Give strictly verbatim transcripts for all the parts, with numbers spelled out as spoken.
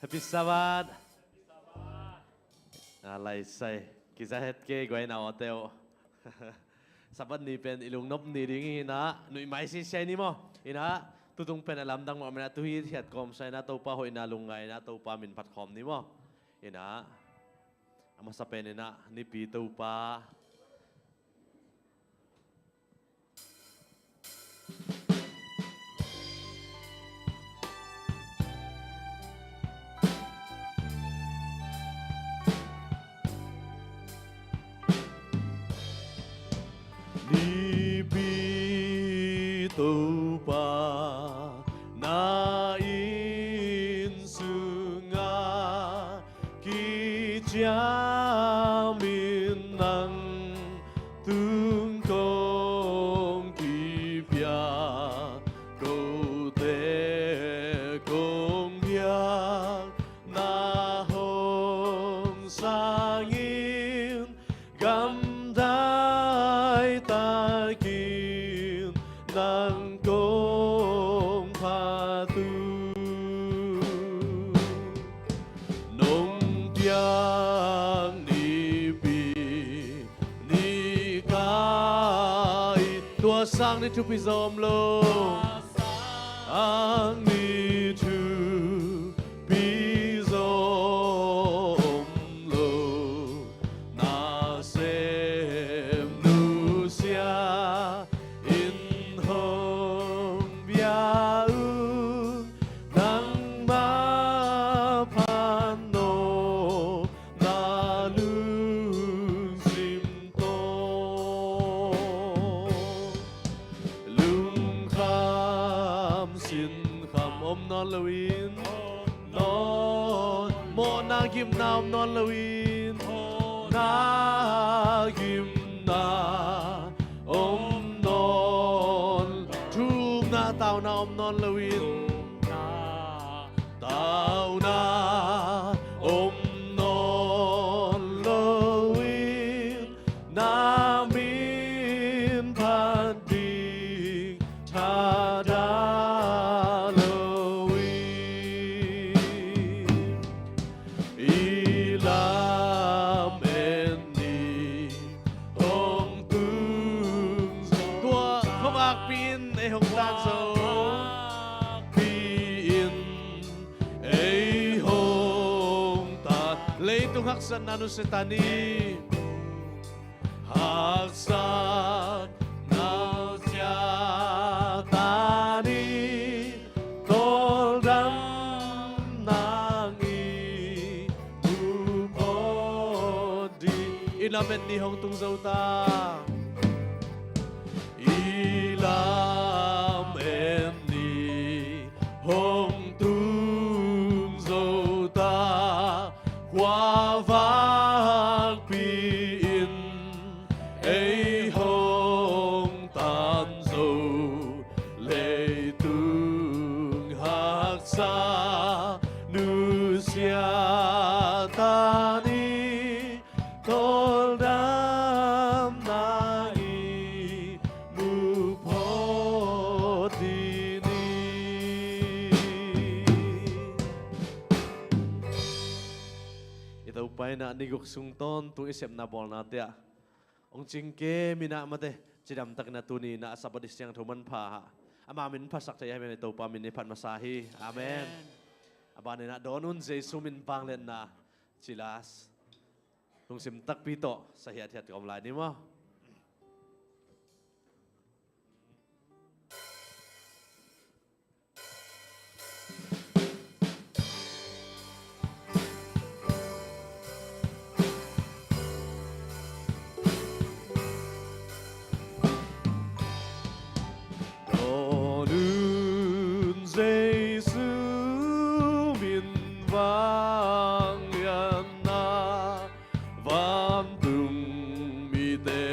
Happy Sabbath. A laisai kiza het kei guai na awteu. Sabbath ni pen i lungnop ni ding hi na, nuih mai sisiai ni maw. Hi na, tutung pen a lamdang mah mena tu hi thiat kawm sai na Topa hoihna lungngai na Topa min phat khawm ni maw. Hi na, a masa pen hi na, nipi Topa. Nipi Topa na inn sungah kiciam in nang tung kong kipia, kote kong biak na hong sangin, gamdai takin nang kong phat uh. Nong piak nipi ni kai, tua sang ni thupi zom lo. Sang ni thupi zom lo. Nasem nusia in hong bia un, nangmah phat nawh na lungsim tawh. Lungkham sinkham om nawn loin, nawn mawhna gimna om nawn loin, na gimna om nawn, thukna tauna om nawn loin, tauna om nawn loin, na min phat ding thadah loin, i lamet ni hong tung. Tua khuavakpih in ei hong tan zo. Khuavakpih in ei hong tan. Leitung haksatna nusia ta ni. Haksatna nusia ta ni. Tawldam nang i mu phot ding. I lamet ni hong tung zo ta. I lamet ni hong tung zo ta. Khuavakpih in ei hong tan zo. Leitung haksa nusia ta ni. Tawldam nang i mu phot ding hi. I Topa in a ni guk sung tawntung i sepna bawlnate ah hong cingkem in a, amaute cidamtakin a tuni in a Sabbath i siangtho manpha ah ama min phatsak thei a hi manin i Topa min i phat masa hi. Amen. Amen. A ban in a Dawn Un Jesu Min Vangliatna, Silas, lungsim takpi tawh sa hiathiat ka om lai ni maw. Dawn Un Jesu Min Vangliatna, vantung mite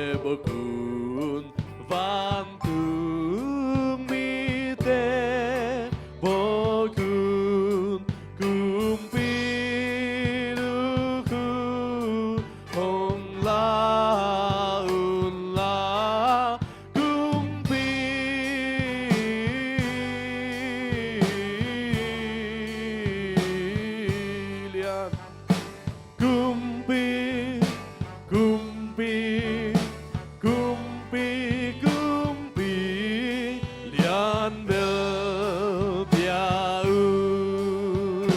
bel pia un.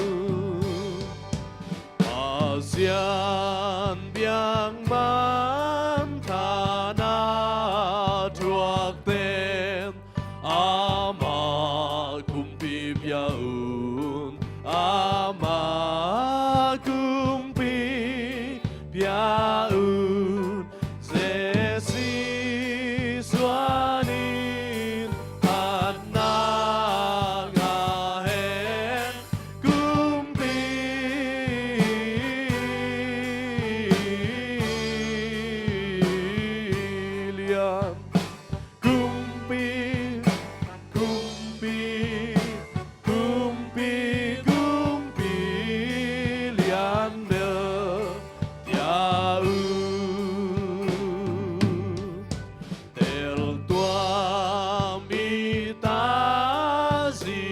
Pasian biak man tha na thuak ten, ama kumpi pia un, ama kumpi pia un. Jesu suan in phatna ngah hen, kumpi lian, kumpi, kumpi, kumpi, kumpi lian bel pia un. Teltuam i ta zi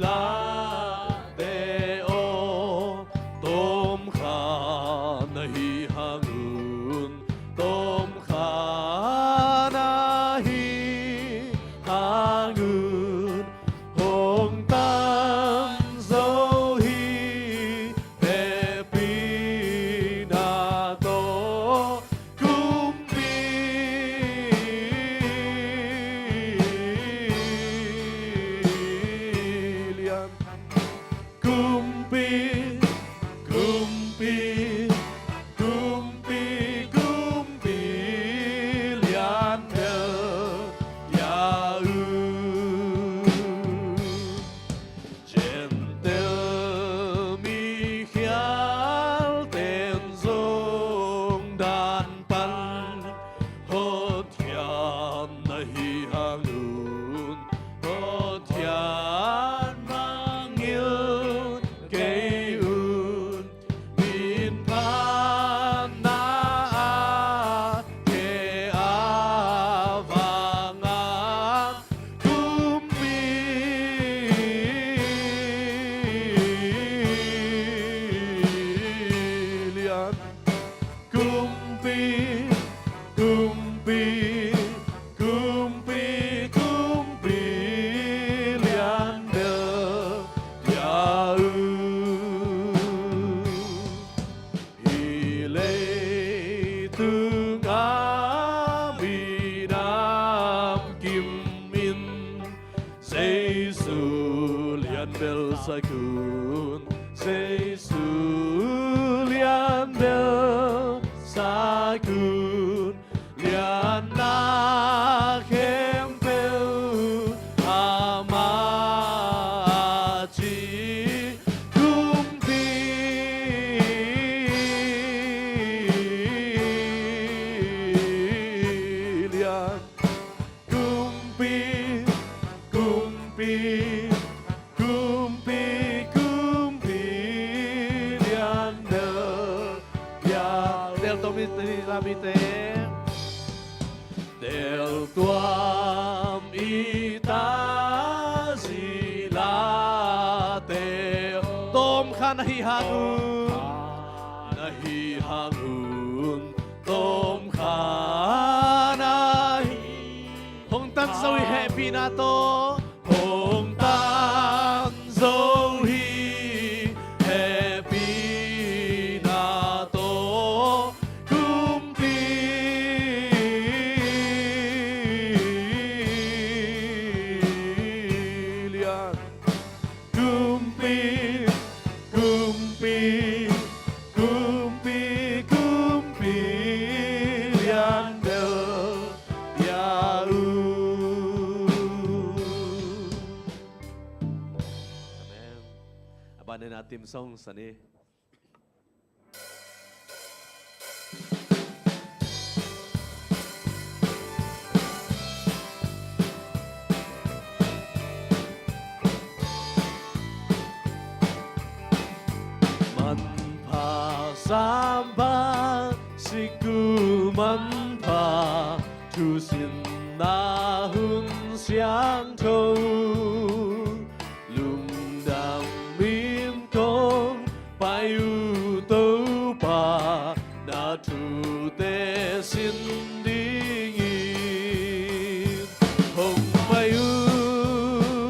late aw, tawmkhat na hi hang un, tawmkhat na hi hang un, hong tan zo hi hehpihna tawh, kumpi lian, kumpi, kumpi, kumpi, kumpi lian bel pia un. Gentile mikhial ten zong dan pan, hotkhiat na hi hang un, hotkhiat mangngilh kei un. Min phatna a kei a vangam, kumpi lian, kumpi, kumpi, kumpi, kumpi lian bel pia un. Hih leitung a minam kim in, Jesu lian bel sak un, Jesu lian bel sak un. Lianna khempeuh ama a ci, kumpi lian, kumpi, kumpi, kumpi, kumpi lian bel pia. Tel tuam i ta zi late, tel tuam i ta zi late, tawmkhat na hi hang un, na hi hang un, tawmkhat na hi, hong tan zo hi hehpihna tawh, hong tan zo hi hehpihna tawh, kumpi lian, kumpi, kumpi, kumpi, kumpi lian bel pia un. Amen. A ban in a theme song sa ni. Manpha, sampha, sikkhu manpha, thusinna hun siangtho, lungdam in kong pai uh Topa, na thute sin dingin hong pai uh.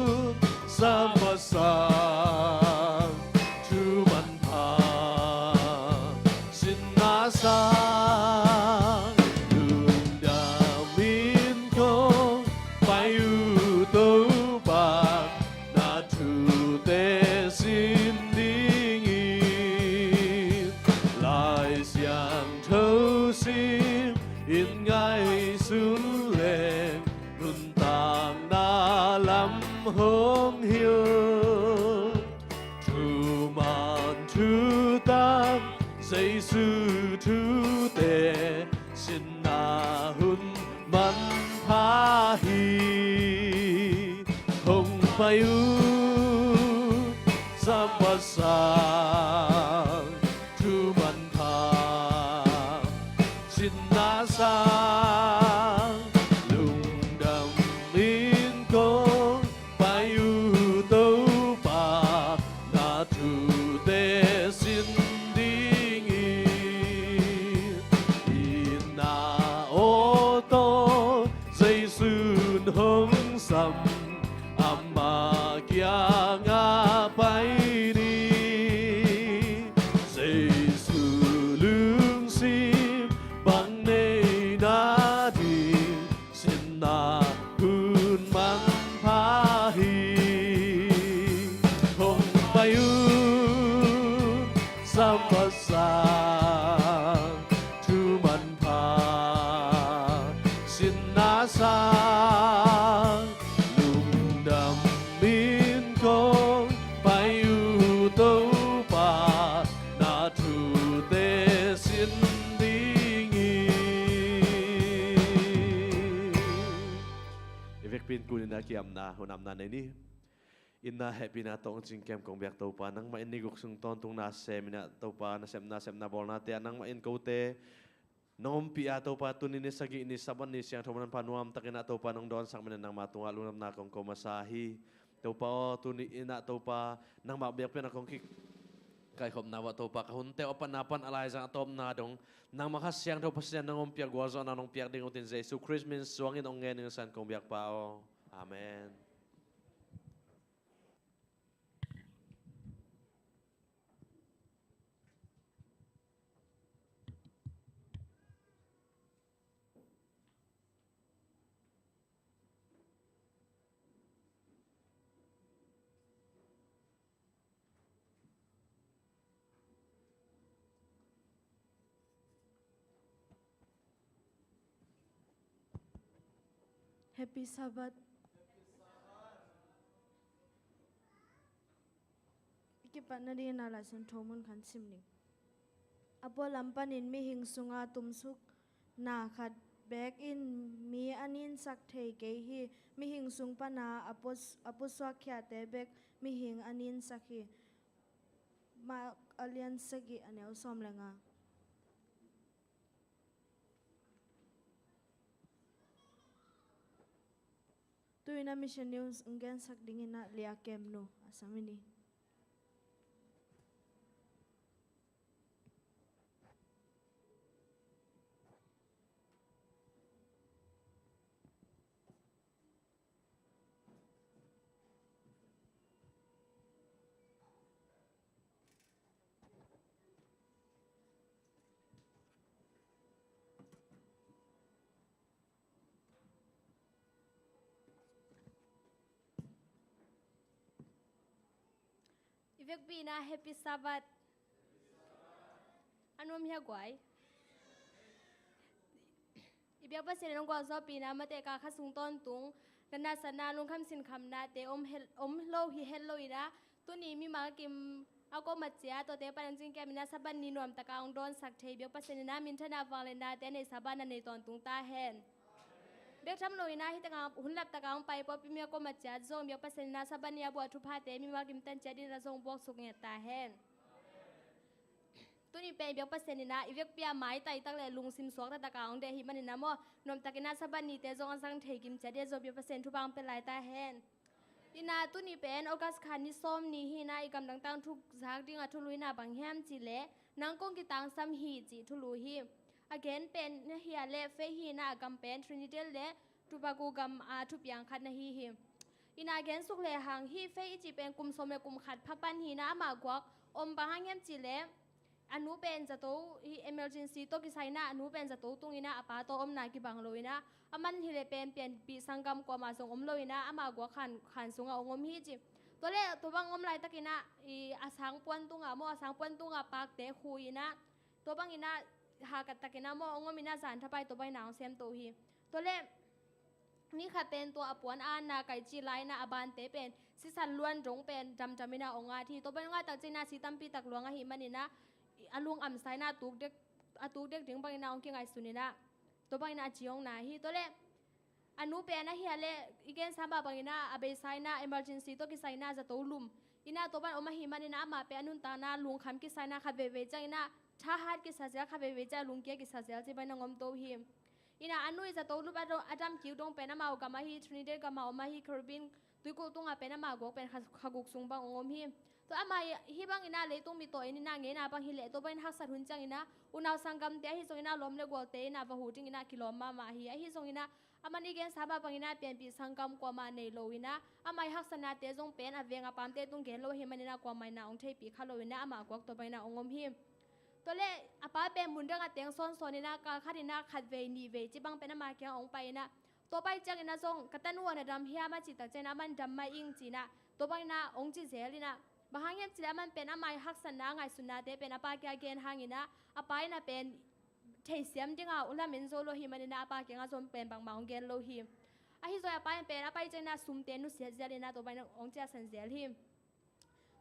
Lam hong hilh, thuman thutak Jesu thute, sinna hun manpha hi. Hong pai un, Sabbath sang, thu manpha, sinna sang, lungdam in kong pai uh Topa, na thute sin dingin. Itna aw tawh Jesu'n hong sam, ama kiangah pai ni. Jesu lungsim bang nei na ding, sinna hun manpha hi. Hong pai un, Sabbath sang, thu manpha, sinna sang, lungdam in kong pai uh Topa, na thute sin dingin. I vekpi in kun in a kiamna, hun amna nei ni. Itna hehpihna tawh hong cingkem kong biak Topa, nangmah in ni guk sung tawntung nasem in ah Topa, nasepna, sepna bawlnate ah nangmah in kote nong ompih a Topa, tuni ni sagih ni Sabbath ni siangtho manpha nuamtakin ah Topa nong dawnsak manin nangmah tungah lungdamna kong ko masa hi. Topa aw, tuni in ah Topa nangmah biakpiakna kong kikaikhopna uah Topa, ka hunte uh a patna pan a laizang a tawpna dong nangmah Kha Siangtho Pasian nong ompih a gualzawhna nong piak ding uh tin Jesu Khrist min suangin hong ngen ing san kong biakpa aw. Amen. Happy Sabbath. I kipatna dingin a Laisiangtho mun khan sim ding. A pualam panin mihing sunga tumsukna khat beek in mi a ninsak thei kei hi. Mihing sung pana a pus-, a pusuak khiate bek mihing a ninsak hi. Mark a lian sagih a neu sawm le nga. Tu-in a mission news hong gensak dingin a Lia Kem Nu a sam i ni. I vekpi in a Happy Sabbath. A nuam hia guai? I biak Pasian in hong gualzawhpihna mate ka kha sung tawntung natna satna lungkham sinkhamnate om het, om lo hi het lo in a, tuni mimal kim a kuamah ciat tuate pan hong cingkem in a Sabbath ni nuamtaka hong dawnsak thei biak Pasian in a minthanna vangliatnate a neihsa banah nei tawntung ta hen. Bek tham lo in a hih takah hun laptakah hong pai pawlpi mi a kuamah ciat zong biak Pasian in a Sabbath ni a buah thuphate mimal kim tan ciat dingin a zong buaksuk ngiat ta hen. Tuni pen biak Pasian in a i vekpi a maitai tak le lungsim suak taktak a hong deh ahih manin a maw, nuamtakin a Sabbath nite zong a zang thei kim ciat dingin zong biak Pasian thupha hong pia lai ta hen. In a tuni pen August kha ni sawm ni hi in a i gamdang tangthu zak ding a thulu in a bang hiam cih leh nang kong kitangsam hi cih thulu hi. A gen pen na hi a leh Faye hi in a a gam pen Trinidad le Tobago gam a thupiang khat na hi hi. In a gen suk lehang hih Faye i cih pen kum sawm le kum khat pha pan hi in a amah guak om bang hang hiam cih leh a nu pen zato hi emergency tawh kisai in a a nu pen zato tung in a a pa tawh omna kibang lo in a a man hi leh pen pianpih sanggam kuamah zong om lo in a amah guak khan, khan sungah hong om hi ci. Tua leh tua bang om laitakin a i a sang puan tungah maw a sang puan tungah pakte khu in a tua bangin a hakat takin a maw hong om in a zan thapai tua bangin a hong semto hi. Tua leh ni khat pen tua a puan a na kaici lai in ah a bante pen sisan luan dong pen damdam in ah hong at hi. Tua bang hong at tak ciangin ah si tampi tak luang ahih manin ah a lung amsa in ah a tuk dek, a tuk dek ding bangin ah hong kingaihsun in ah tua bangin ah a ci hong na hi. Tua leh a nu pen ahi a leh i gensa mah bangin ah a beisa in ah emergency tawh kisai in ah zato lum in ah tua bang om ahih manin ah amah pen a nuntakna lungkham kisa in ah khat veivei ciangin ah thahat kisa zel, khat veivei ciang lungkia kisa zel ci bangin ah hong om to hi. In ah a nu i zato lup a dam kik dong pen amau gam ahi, Trinidad gam ah om ahi, Caribbean tuikulh tungah pen amah guak pen kha, kha guk sung bang hong om hi. Tua amah hih bangin ah leitung mi tawh en in ah ngeina bang hi leh tua bangin haksat hun ciangin ah unau sanggamte ahi zongin ah lawm le gualte in ah va huh dingin ah kilawm mahmah hi. Ahi zongin ah aman i gensa mah bangin ah pianpih sanggam kuamah nei lo in ah amah i haksatnate zong pen a veng a pamte tung gen lo ahih manin ah kuamah in ah hong theihpih kha lo in ah amah guak tua bangin ah hong om hi. Tua leh a pa pen mun dang a teng sawnsawn in ah kal khat in ah khat vei nih vei ci bang pen amah kiang hong pai in ah tua pai ciangin ah zong ka tanu a na dam hiam a cih tak ciangin ah aman dam mah ing ci in ah tua bangin ah hong ci zel in ah bang hang hiam cih leh aman pen amah i haksatna a ngaihsutnate pen a pa kiang a gen hangin ah a pa in ah pen theisiam ding a lamen zo lo ahih manin ah a pa kiangah zong pen bangmah hong gen lo hi. Ahi zong a pa in pen a pai ciangin ah sumte nusiat zel in ah tua bangin ah hong ciahsan zel hi.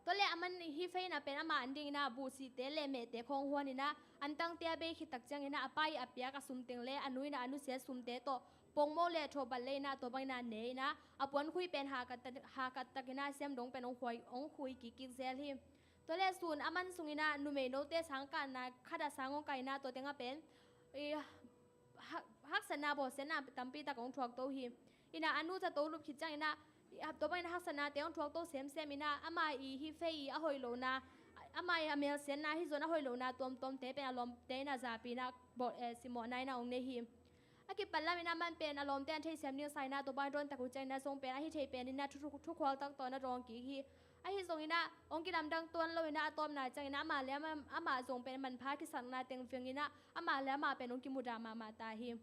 Tua leh aman hih fei in ah pen amah an dingin ah buhsihte le mehte khawng huan in ah antangte a bei khit tak ciangin ah a pa i a piak a sum teng le a nu in ah a nusiat sumte tawh pongmo le thawhbat le in ah tua bangin ah ne in ah a puankhui pen hakat tak, hakat takin ah siam dong pen hong khui, hong khui kikkik zel hi. Tua leh sun aman sungin ah numei note sang kahna khat ah sang hong kai in ah tua tengah pen i ha, haksatna bawlsiatna tampi tak hong thuak to hi. In ah a nu zato lup khit ciangin ah tua bangin ah haksatnate hong thuak to semsem in ah amah i hih fei i a hoih lohna, amah i a melsiatna ahi zong a hoih lohna tuamtuamte pen a lawmte in ah zapi in ah bawl, eh, simmawhna in ah hong nei hi. A kipat lam in ah aman pen a lawmte an theisiam ding sa in ah tua bang dawn tak uh ciangin ah zong pen ahi thei pen in ah thu, thu, thukhual tak tawh na dawng kik hi. Ahi zongin ah hong kilamdang tuan lo in ah a tawpna ciangin ah amah le amah, amah zong pen manpha kisakna teng veng in ah amah le amah pen hong kimudah mahmah ta hi.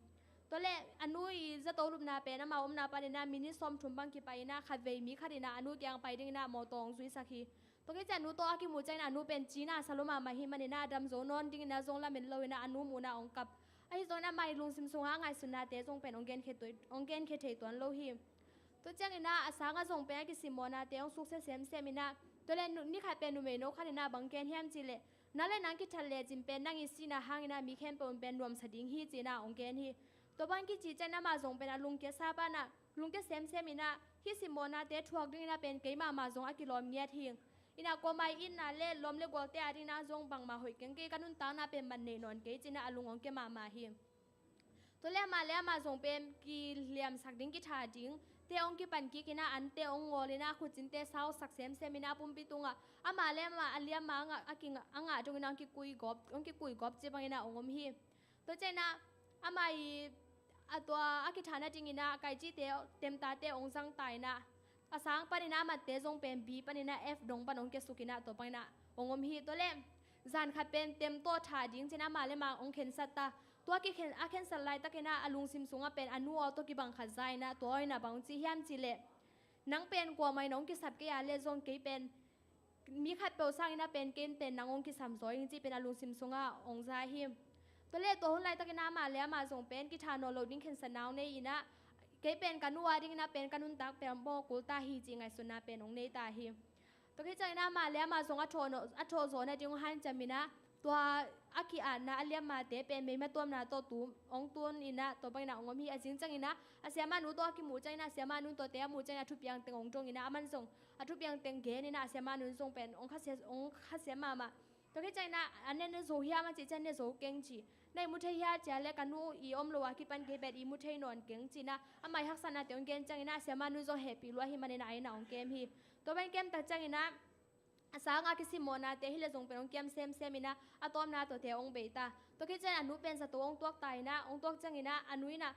Tua leh a nu i zato lupna pen amah omna panin ah minit sawmthum bang kipai in ah khat vei mi khat in ah a nu kiang pai dingin ah mawtaw hong zuisak hi. Tua khit ciang a nu tawh a kimuh ciangin a nu pen cina sa lua mahmah hi manin ah a dam zo nawn dingin ah zong lamen lo in ah a nu muhna hong kap. Ahi zongin amah i lungsim sungah a ngaihsutnate zong pen hong genkhia tuai, hong genkhia thei tuan lo hi. Tua ciangin ah a sangah zong pen a kisimmawhnate hong suksia semsem in ah tua leh nu, ni khat pen numei no khat in ah bang ken hiam cih leh nang le nang kithat lecin pen nang i sihna hangin ah mi khempeuh in pen nuamsa ding hi ci in ah hong gen hi. Tua bang kici ciangin amah zong pen a lungkia sa pan ah lungkia semsem in ah hih simmawhnate thuak dingin ah pen kei mahmah zong a kilawm ngiat hi. In ah kuamah i itna le lawm le gualte a dingin ah zong bangmah hoih keng kei, ka nuntakna pen man nei nawn kei ci in ah a lung hong kia mahmah hi. Tua leh amah le amah zong pen kiliamsak ding, kitha ding te hong kipan kik in ah ante hong ngawl in ah khucinte sausak semsem in ah a pumpi tungah amah le amah a liamma a ngah, a kingah, a ngah dongin ah hong kikui gawp, hong kikui gawp ci bangin ah hong om hi. Tua ciangin ah amah i a tua a kithana dingin ah a kaicite, temtate hong zang ta in ah a sang panin ah a matte zong pen B panin ah F dong pan hong kiasuk in ah tua bangin ah hong om hi. Tua leh zan khat pen tem tawh tha ding ci in ah amah le amah hong khensat ta. Tua kikhen, a khensat laitakin ah a lungsim sungah pen a nu aw tawh kibang khat za in ah tua aw in ah bang hong ci hiam cih leh nang pen kuamah in hong kisap kei a leh zong kei pen mi khatpeuh sangin ah pen kei pen nang hong kisam zaw ing ci pen a lungsim sungah hong za hi. Tua leh tua hun laitakin ah amah le amah zong pen kitha nawn lo ding khensatna hong nei in ah kei pen ka nu a dingin ah pen ka nuntak pen mawk kul ta hi ci ngaihsutna pen hong nei ta hi. Tua khit ciangin ah amah le amah zong a thawh, a thawh zawh nading hong hanciam in ah tua a ki-atna a liammate pen meima tuamna tawh tu hong tun in ah tua bangin ah hong om hi. A zing ciangin ah a siamah nu tawh a kimuh ciangin ah a siamah nu in tuate a muh ciangin ah a thupiang teng hong dong in ah aman zong a thupiang teng gen in ah a siamah nu in zong pen hong khasia, hong khasia mahmah. Tua khit ciangin ah a ne, ne zo hiam a cih ciang ne zo keng ci. Na ihmu thei hia ci a leh ka nu i om lo a kipan kei pen ihmu thei nawn keng ci in ah amah i haksatnate hong gen ciangin ah a siamah nu in zong hehpih lua hi manin ah a inn ah hong kem hi. Tua bang kem tak ciangin ah a sangah kisimmawhnate hi leh zong pen hong kiam semsem in ah a tawpna tuate hong bei ta. Tua khit ciangin a nu pen zato hong tuak ta in ah, hong tuak ciangin ah a nu in ah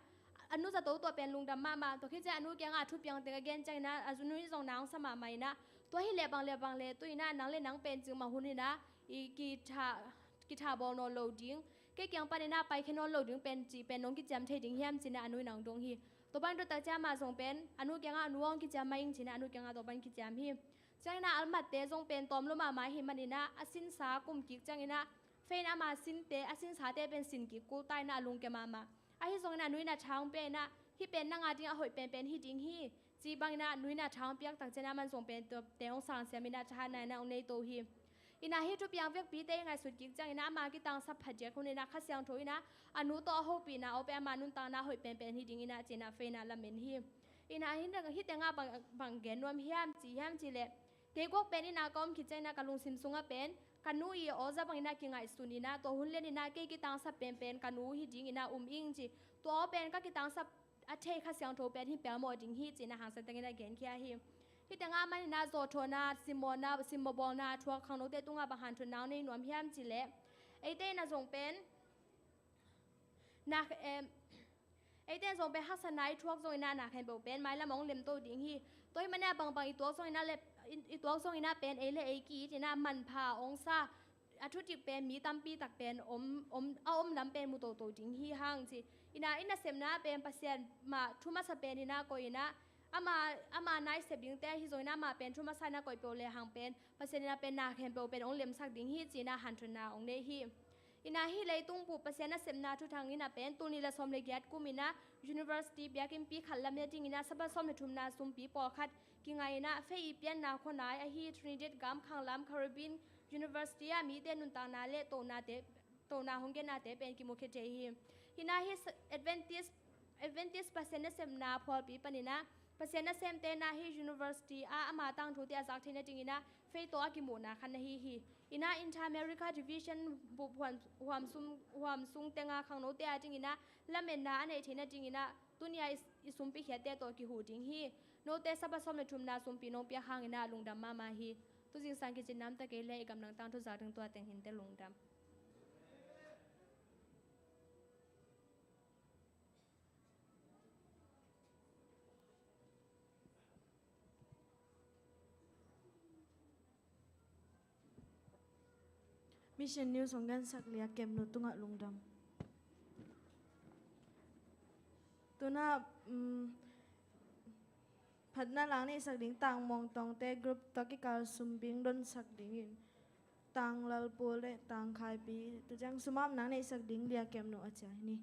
a nu zato tua pen lungdam mahmah. Tua khit ciangin a nu kiangah a thupiang teng a gen ciangin ah a nu in zong na hong sa mahmah in ah tua hi leh bang le bang le tu in ah nang le nang pen cingmah hun in ah i kitha, kitha bawl nawn lo ding, kei kiang panin ah paikhia nawn lo ding pen cih pen nong kiciam thei ding hiam ci in ah a nu in ah hong dong hi. Tua bang tua tak ciang amah zong pen a nu kiangah a nu hong kiciam mah ing ci in ah a nu kiangah tua bang kiciam hi. Ciangin ah a matte zong pen tawm lua mahmah ahih manin ah a sinsa kum kik ciangin ah fei in ah ama sinte, a sinsate pen sin kik kul ta in ah a lungkia mahmah. Ahi zongin a nu in ah tha hong pia in ah Hih pen nang a ding a hoih penpen hi ding hi, ci bangin ah nu in ah tha hong piak tak ciangin ah aman zong pen tuate hong sangsiam in ah thahatna in ah hong nei to hi. In ah hih thupiang vekpite i ngaihsut kik ciangin ah ama kitangsap phadiak hun in ah Kha Siangtho in ah a nu tawh a hopihna aw pen ama nuntakna a hoih penpen hi ding in ah ci in ah Faye in ah lamen hi. In ah hih tengah bang, bang gen nuam hiam ci hiam cih leh, kei guak pen in ah ka om khit ciangin ah ka lungsim sungah pen ka nu i aw za bangin ah kingaihsun in ah tua hun lian in ah kei kitangsap penpen ka nu hi ding in ah um ing ci. Tua aw pen ka kitangsap a thei Kha Siangtho pen hih pelmawh ding hi ci in ah hangsan tengin ah genkhia hi. Hih tengah aman in ah zawhthawhna, simmawhna, simmawhbawlna a thuak khangnote tungah bang hanthotna hong nei nuam hiam cih leh, eite in ah zong pen nak em, eite in zong pen haksatna i thuak zongin ah na khempeuh pen mailam hong lemto ding hi. Tua hih manin ah bangbang i tuak zongin ah leh, i, i tuak zongin ah pen ei le ei ki-it in ah manpha hong sa a thutik pen mi tampi tak pen om, om, a om lam pen mu toto ding hi hang ci. In ah i nasepna pen Pasian mah thu masa pen in ah koih in ah ama, ama na i sep dingte ahi zongin ah ama pen thu masa in ah koih peuh lehang pen Pasian in ah pen na khempeuh pen hong lemsak ding hi ci in ah hanthotna hong nei hi. In ah hih leitung bup Pasian nasepna thuthang in ah pen tul nih le sawm le giat kum in ah university biakinnpi khat lam in ah ding in ah Sabbath sawm le thumna sumpi pawlkhat kingai in ah Faye i pianna khuanai ahi Trinidad gam khanglam Caribbean University ah mite nuntakna le tohnate, tohna hong gennate pen kimukhia thei hi. In ah hih Adventist, Adventist Pasian nasepna phualpi panin ah Pasian nasemte in ah hih university ah ama tangthute a zak theihna dingin ah Faye tawh a kimuhna khat na hi hi. In ah Inter-America Division bup huam, huam sung, huam sung tenga khangnote a dingin ah lametna a neih theihna dingin ah tuni a i, i sumpi khiatte tawh kihuh ding hi. Note Sabbath sawm le thumna sumpi nong piak hangin ah lungdam mahmah hi. Tu zingsang kicin namta kei le i gamdang tangthu zak ding tua teng hinte lungdam. Mission News hong gansak Lia Kemnu tungah lungdam. Tuna, um, phatna lang neihsak ding Tang Mawng Tawngte group tawh kikal sum bing donsak dingin Tang Lalpu le Tang Khaipi, tua ciang sum apna neihsak ding Lia Kemnu a ciah hi ni.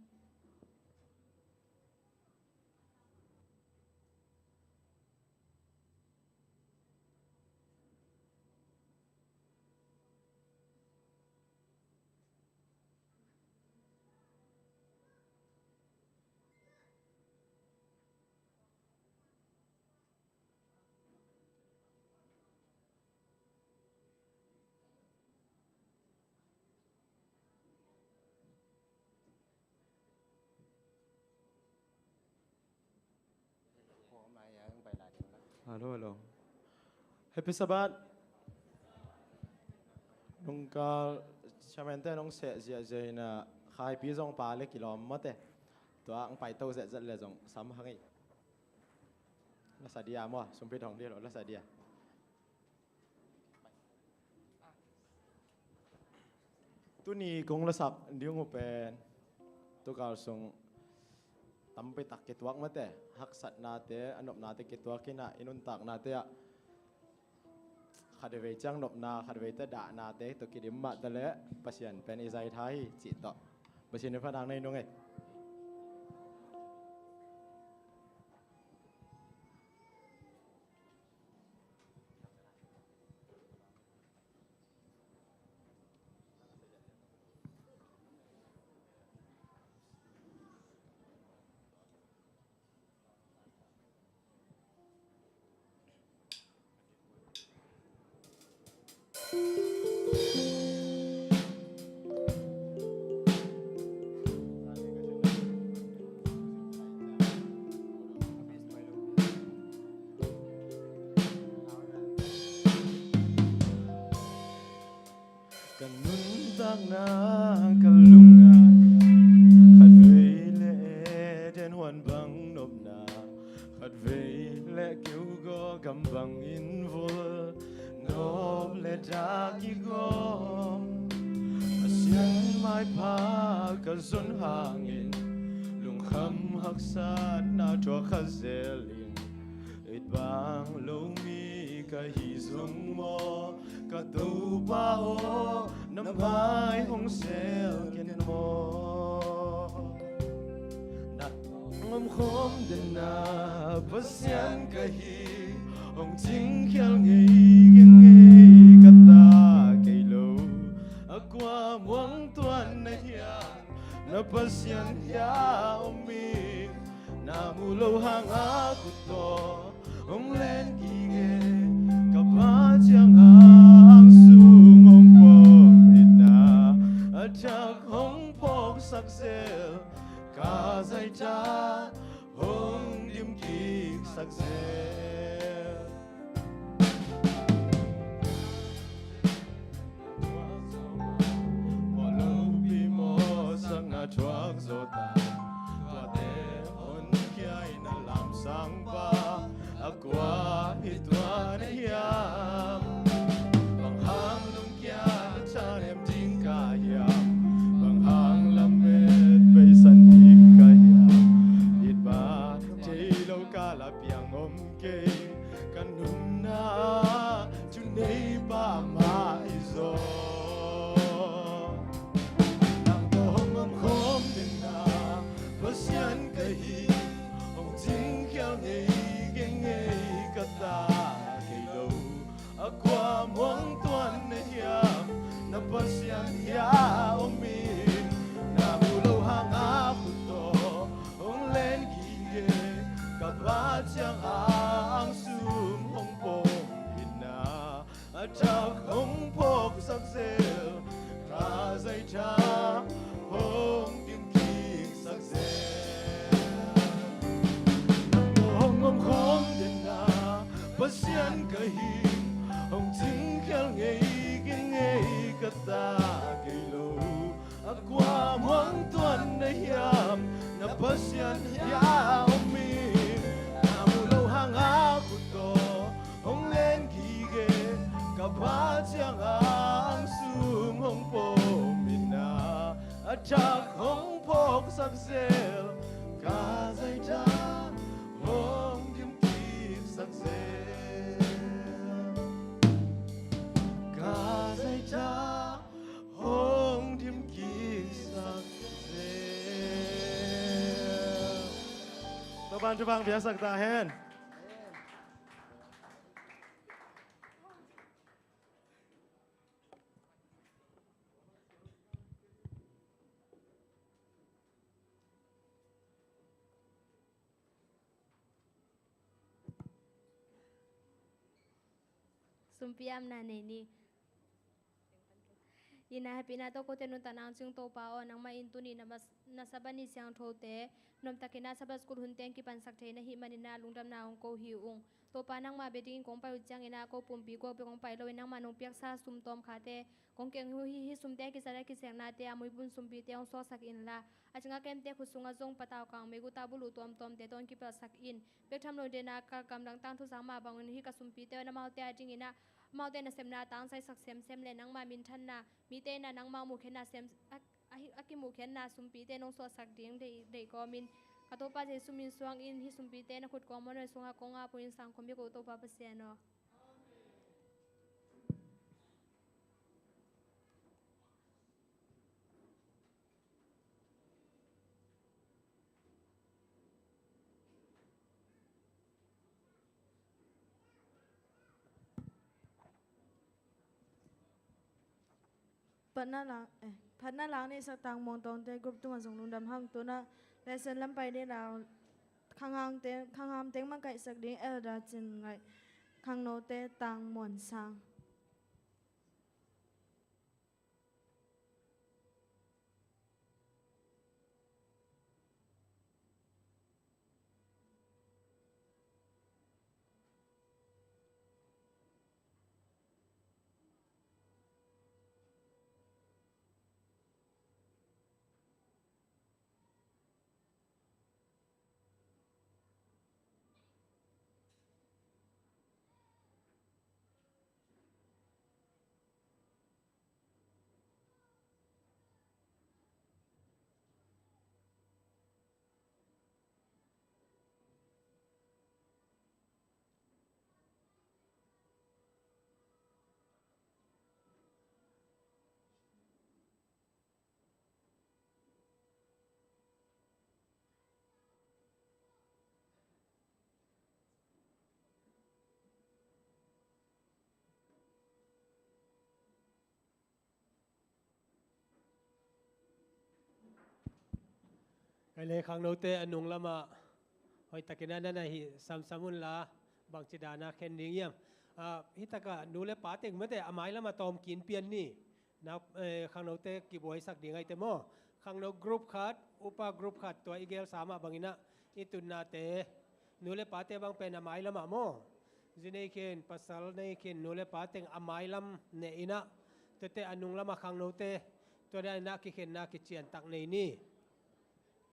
Hello, hello. Happy Sabbath. Nungkal chairman te nong seh ziahziah in ah Khaipi zong pa le kilawm mawte. Tua ang paito zetzet le zong sam hang ei. Lasa dia maw, sumpi thong dia lo, lasa dia. Tuni kong lasak ding uh pen tukal sung tampi tak kituak mate, haksatnate, a nopnate kituak in ah i nuntaknate ah khatvei ciang nopna, khatvei te dahnate tawh kidim mah ta leh Pasian pen i zai tha hi cih tawh Pasian in phatna nei nung ei. Ka nuntakna ka lungngai, khatvei le Eden huan bang nopna, khatvei le keugaw gam bangin vul, nop le dah kigawm. Pasian maipha ka zon hangin lungkham haksatna thuak kha zelin, it bang lo mi ka hi zong maw, ka Topa aw, na mai hong sel ken maw. Na Om khawm den a, Pasian ka hi, hong cingkhial ngei, ngei, ngei ka ta kei lo. A kua muang tuan na hiam, na Pasian hia om in, na mu lo hang a khut tawh hong len kik e. Ka pa ciang a hang sung hong pom in a, a thak hong phawksak zel. Ka zaitha hong dim kiksak zel. Mawh lopi mawhsakna thuak zo ta, tuate honkhia in a lamsang pa, a kua hi tua na hiam? Bang hang lungkia thanem ding ka hiam? Bang hang lamet beisan ding ka hiam? It ba thei lo ka la piang om kei, ka nunna thu nei pa mah hi zaw. Nang tawh hong om khawm den a, Pasian ka hi, hong cingkhial ngei, ngei, ngei ka ta kei lo. A kua muang tuan na hiam, na Pasian hia om in, na mu lo hang a khut tawh hong len kik e. Ka pa ciang a hang sung hong pom in a, a thak hong phawksak zel. Ka zaitha hong dim kiksak zel. Nang tawh hong om khawm den a, Pasian ka hi, hong cingkhial ngei, ngei, ngei ka ta kei lo. A kua muang tuan na hiam, na Pasian hia om in, na mu lo hang a khut tawh hong len kik e. Ka pa ciang a hang sung hong pom in a, a thak hong phawksak zel. Ka zaitha hong dim kiksak zel. Ka zaitha hong dim kiksak zel. Topa'n thupha piaksak ta hen. Sumpi amna nei ni. Ina hehpihna tawh kote nuntakna hong cing Topa aw, nangmah in tuni na mas-, na Sabbath ni siangthote nuamtak in a Sabbath school hunte hong kipansak thei na hih manin a lungdamna hong ko hi ung. Topa nangmah bia dingin kong pai uh ciangin a ko pumpi guak bek hong pai loin nangmah nong piaksa sum tawmkhate kong keng uh hi. Hih sumte a kizat a kiseknate a muibun sumpite hong suaksak inla, a cing a kemte khut sungah zong patau kang meiguta buluh tuamtuamte tawh hong kipelhsak in. Bek tham lo dena ka gamdang tangthu sang mah bangin hih ka sumpite aw, amaute a dingin ah amaute nasepna a tangsaisak semsem le nangma minthanna, mite in ah nangma muhkhiatna sem, a, a, a kimuhkhiatna sumpite nong suahsak ding deih, deih kawmin ka Topa Jesu min suangin hih sumpite na khut kawm aw, na sungah kong ap uh in, sangkhawm bek uh Topa Pasian aw. Phatna lang, eh, phatna lang neihsak Tangmuang Tawngte group tungah zong lungdam hang. Tunah lesson lam pai ni lau. Khanghang te, khangham teng makaihsak ding Elder Cin Ngaih, khangnote Tangmuan Sang. Ai le khangnote a nung lamah hoihtakin a na na hih samsam unla, bangci dana khen ding hiam? Ah, hih takah nu le pa teng mate a mai lamah tawm kin pian ni. Nau, eh, khangnote kibuaisak ding aite maw? Khangno group khat, upa group khat, tua i gelsa mah banginah i tutnate nu le pate bang pen a mai lamah maw? Zi nei khin, pasal nei khin, nu le pa teng a mai lam ne inah, tuate a nung lamah khangnote tua daninah kikhenna kiciantak nei ni.